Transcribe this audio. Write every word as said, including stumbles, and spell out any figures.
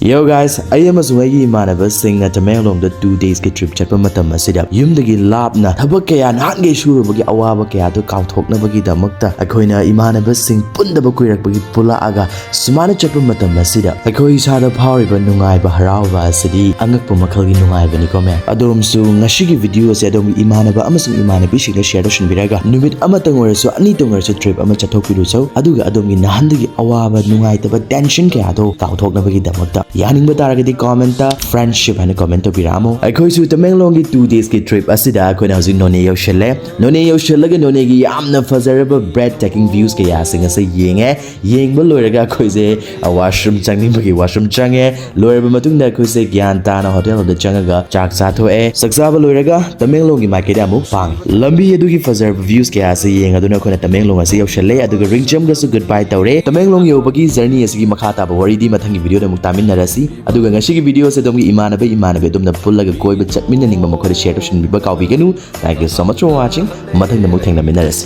Yo guys, ꯑꯩ ꯑꯃꯁꯨꯡ ꯑꯩꯒꯤ ꯏꯃꯥꯟꯅꯕꯁꯤꯡꯅ ꯇꯃꯦꯡꯂꯣꯡꯗ two days ꯀꯤ trip ꯆꯠꯄ ꯃꯇꯝ ꯑꯁꯤꯗ ꯌꯨꯝꯗꯒꯤ ꯂꯥꯞꯅ ꯊꯕꯛ ꯀꯌꯥ, ꯅꯍꯥꯟꯒꯩ ꯁꯨꯔꯨꯕꯒꯤ ꯑꯋꯥꯕ ꯀꯌꯥꯗꯨ ꯀꯥꯎꯊꯣꯛꯅꯕꯒꯤꯗꯃꯛꯇ ꯑꯩꯈꯣꯏꯅ ꯏꯃꯥꯟꯅꯕꯁꯤꯡ ꯄꯨꯟꯗꯕ ꯀꯨꯏꯔꯛꯄꯒꯤ ꯄꯨꯜꯂꯛꯑꯒ ꯁꯨꯃꯥꯏꯅ ꯆꯠꯄ ꯃꯇꯝ ꯑꯁꯤꯗ ꯑꯩꯈꯣꯏ ꯏꯁꯥꯗ ꯐꯥꯎꯔꯤꯕ ꯅꯨꯡꯉꯥꯏꯕ ꯍꯔꯥꯎꯕ ꯑꯁꯤꯗꯤ ꯑꯉꯛꯄ ꯃꯈꯜꯒꯤ ꯅꯨꯡꯉꯥꯏꯕꯅꯤꯀꯣ ꯃꯌꯥꯝ꯫ ꯑꯗꯣꯝꯁꯨ ꯉꯁꯤꯒꯤ video ꯑꯁꯦ ꯑꯗꯣꯝꯒꯤ ꯏꯃꯥꯟꯅꯕ ꯑꯃꯁꯨꯡ ꯏꯃꯥꯟꯅꯕꯤꯁꯤꯡꯗ share ꯇꯧꯁꯤꯟꯕꯤꯔꯒ ꯅꯨꯃꯤꯠ ꯑꯃꯇꯪ ꯑꯣꯏꯔꯁꯨ ꯑꯅꯤꯇꯪ ꯑꯣꯏꯔꯁꯨ trip ꯑꯃ ꯆꯠꯊꯣꯛꯄꯤꯔꯨꯆꯣ, ꯑꯗꯨꯒ ꯑꯗꯣꯝꯒꯤ ꯅꯍꯥꯟꯗꯒꯤ ꯑꯋꯥꯕ ꯅꯨꯡꯉꯥꯏꯇꯕ tension ꯀꯌꯥꯗꯣ ꯀꯥꯎꯊꯣꯛꯅꯕꯒꯤꯗꯃꯛꯇ꯫ ꯌꯥꯅꯤꯡꯕ ꯇꯥꯔꯒꯗꯤ comment ꯇ friendship ꯍꯥꯏꯅ comment ꯇꯧꯕꯤꯔꯛꯑꯝꯃꯣ꯫ ꯑꯩꯈꯣꯏꯁꯨ ꯇꯃꯦꯡꯂꯣꯡꯒꯤ two days ꯀꯤ trip ꯑꯁꯤꯗ ꯑꯩꯈꯣꯏꯅ ꯍꯧꯖꯤꯛ ꯅꯣꯅꯦ ꯌꯧꯁꯜꯂꯦ꯫ ꯅꯣꯅꯦ ꯌꯧꯁꯜꯂꯒ ꯅꯣꯅꯦꯒꯤ ꯌꯥꯝꯅ ꯐꯖꯔꯕ breath taking views ꯀꯌꯥꯁꯤꯡ ꯑꯁꯤ ꯌꯦꯡꯉꯦ꯫ ꯌꯦꯡꯕ ꯂꯣꯏꯔꯒ ꯑꯩꯈꯣꯏꯁꯦ washroom ꯆꯪꯅꯤꯡꯕꯒꯤ washroom ꯆꯪꯉꯦ꯫ ꯂꯣꯏꯔꯕ ꯃꯇꯨꯡꯗ ꯑꯩꯈꯣꯏꯁꯦ ꯒ꯭ꯌꯥꯟ ꯇꯥꯅ hotel ꯑꯃꯗ ꯆꯪꯉꯒ ꯆꯥꯛ ꯆꯥꯊꯣꯛꯑꯦ꯫ ꯆꯥꯛ ꯆꯥꯕ ꯂꯣꯏꯔꯒ ꯇꯃꯦꯡꯂꯣꯡꯒꯤ ꯃꯥꯏꯀꯩꯗ ꯑꯃꯨꯛ ꯄꯥꯡꯉꯦ꯫ ꯂꯝꯕꯤ ꯑꯗꯨꯒꯤ ꯐꯖꯔꯕ views ꯀꯌꯥ ꯑꯁꯤ ꯌꯦꯡꯉꯗꯨꯅ ꯑꯩꯈꯣꯏꯅ ꯇꯃꯦꯡꯂꯣꯡ ꯑꯁꯤ ꯌꯧꯁꯜꯂꯦ, ꯑꯗꯨꯒ ꯔꯤꯡꯆꯝꯒꯁꯨ goodbye ꯇꯧꯔꯦ꯫ ꯇꯃꯦꯡꯂꯣꯡ ꯌꯧꯕꯒꯤ journey ꯑꯁꯤꯒꯤ ꯃꯈꯥ ꯇꯥꯕ ꯋꯥꯔꯤꯗꯤ ꯃꯊꯪꯒꯤ video ꯗ ꯑꯃꯨꯛ ꯇꯥꯃꯤꯟꯅꯔꯁꯤ꯫ ꯑꯗꯨꯒ ꯉꯁꯤꯒꯤ video ꯑꯁꯤ ꯑꯗꯣꯝꯒꯤ ꯏꯃꯥꯟꯅꯕ ꯏꯃꯥꯟꯅꯕꯤ ꯑꯗꯣꯝꯅ ꯄꯨꯜꯂꯒ ꯀꯣꯏꯕ ꯆꯠꯃꯤꯟꯅꯅꯤꯡꯕ ꯃꯈꯣꯏꯗ share ꯇꯧꯁꯤꯟꯕꯤꯕ ꯀꯥꯎꯕꯤꯒꯅꯨ꯫ Thank you so much for watching꯫ ꯃꯊꯪꯗ ꯑꯃꯨꯛ ꯊꯦꯡꯅꯃꯤꯟꯅꯔꯁꯤ꯫